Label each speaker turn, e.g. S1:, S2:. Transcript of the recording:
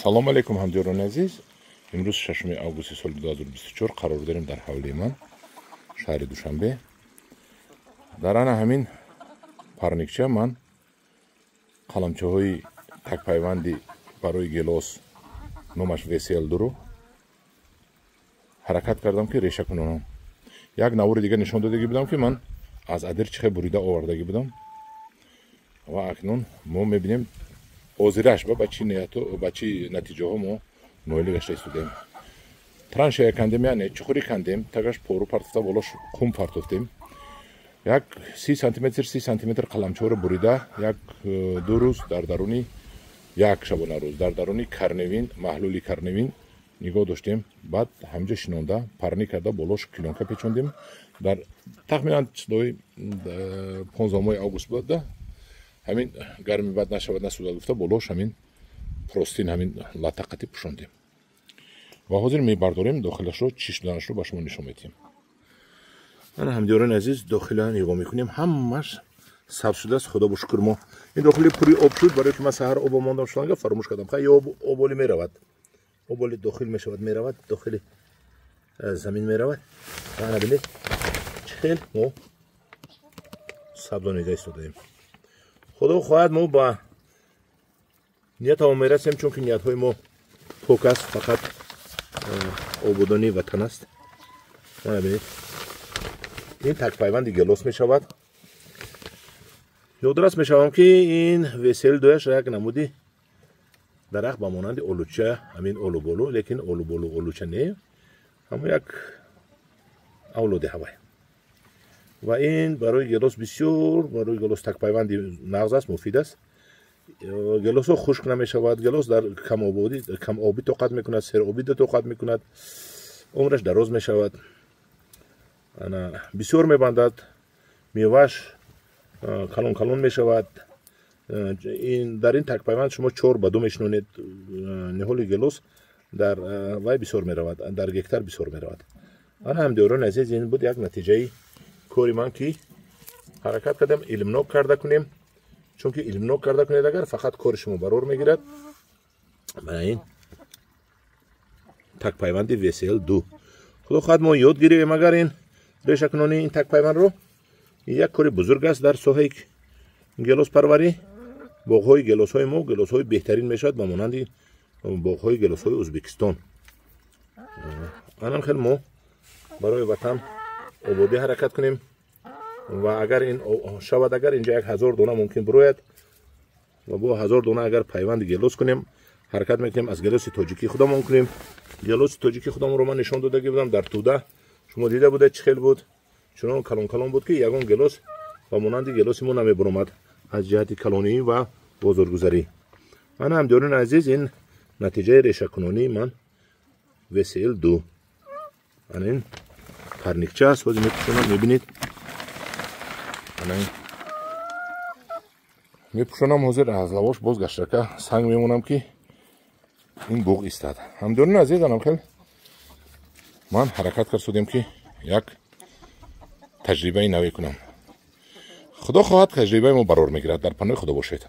S1: Салом алейкум, ҳамдиёрони азиз. Имрӯз 6 августи соли 2024 қарор дорем дар ҳавлии ман, шаҳри Душанбе. Дар ана ҳамин парникча ман қаламчаҳои такпайванди барои гелос, номаш ВСЛ дуро ҳаракат кардам, ки реша кунонам. Як навори дигар нишон додагӣ будам, ки ман аз адир чихе бурида овардагӣ будам, ва акнун мо мебинем ҳозираш ба чӣ нияту ба чӣ натиҷаҳо мо ноил гашта истодаем. Траншея кандем, яъне чуқурӣ кандем, тагаш пору партофта, болош қум партофтем. Як 30 сантиметр, 30 сантиметр қаламчаҳоро бурида, як ду рӯз дар даруни, як шабонарӯз дар даруни Корневин, маҳлули Корневин нигоҳ доштем. Баъд ҳамҷо шинонда, парник карда, болош плёнка печондем. Дар тахминан дои 15-мои август буда, ҳамин гарми бад нашавад, насӯзад гуфта, болош ҳамин простынь, ҳамин латақати пӯшондем. Ва ҳозир мебардорем дохилашро, чӣ шуданашро ба шумо нишон медиҳем. Ана, ҳамдиёрони азиз, дохила нигоҳ мекунем, ҳамаш сабз шудааст, худо бошукр. Мо ин дохили пури об шуд, барое ки ман саҳар оба мондам, шланга фаромӯш кардам. Хай, об оли меравад, об оли дохил мешавад, меравад, дохили замин меравад. Ана бинед, чӣ хел мо сабзонида истодаем. Худо хоҳад, мо ба ниятамон мерасем, чунки ниятҳои мо пок аст, фақат ободонии ватан аст. Мана бинед, ин такпайванди гелос мешавад. Ёдрас мешавам, ки ин ВСЛ дуяш як намуди дарахт ба монанди олуча, ҳамин олуболу, лекин олуболу олуча не, ҳамо як авлоди ҳавай. Ва ин барои гелос бисёр, барои гелос такпайванди нағз аст, муфид аст. Гелосҳо хушк намешавад. Гелос дар камобӣ тоқат мекунад, серобӣ тоқат мекунад, умраш дароз мешавад, бисёр мебандад, мевааш калон калон мешавад. Дар ин такпайванд шумо чор ба ду мешинонед. Ниҳоли гелос дар вай бисёр меравад, дар гектар бисёр меравад. Ана, ҳамдиёрони азиз, ин буд як натиҷаи кори ман, ки ҳаракат кардем илмнок карда кунем, чунки илмнок карда кунед агар, фақат кори шумо барор мегирад. Мана ин такпайванди ВСЛ ду. Худо хоҳад, мо ёд гирем агар ин решакунонии ин такпайвандро, як кори бузург аст дар соҳаи гелоспарварӣ. Боғҳои гелосҳои мо гелосҳои беҳтарин мешавад, ба монанди боғҳои гелосҳои Ӯзбекистон. Анам хел мо барои ватан ободӣ ҳаракат кунем. Ва агар ин шавад, агар инҷа 1000 дона мумкин бирояд ва бо 1000 дона агар пайванди гелос кунем, ҳаракат мекунем аз гелоси тоҷикӣ худамон кунем. Гелоси тоҷикӣ худамонро ман нишон додагӣ будам дар тӯда, шумо дида будед, чӣ хел буд, чунон калон калон буд, ки ягон гелос ба монанди гелоси мо намебаромад аз ҷиҳати калонӣ ва бозоргузарӣ. Ана, ҳамдиёрони азиз, ин натиҷаи решакунонии ман ВСЛ ду. Ана ин парникча аст, ҳозир мепӯшонам, мебинед. Ана ин мепӯшонам ҳозир, аз лавош боз гаштака санг мемонам, ки ин буғ истад. Ҳамдиёрони азиз, анам хел ман ҳаракат кардем, ки як таҷрибаи наве кунам. Худо хоҳад, таҷрибаи мо барор мегирад. Дар паноҳи Худо бошед.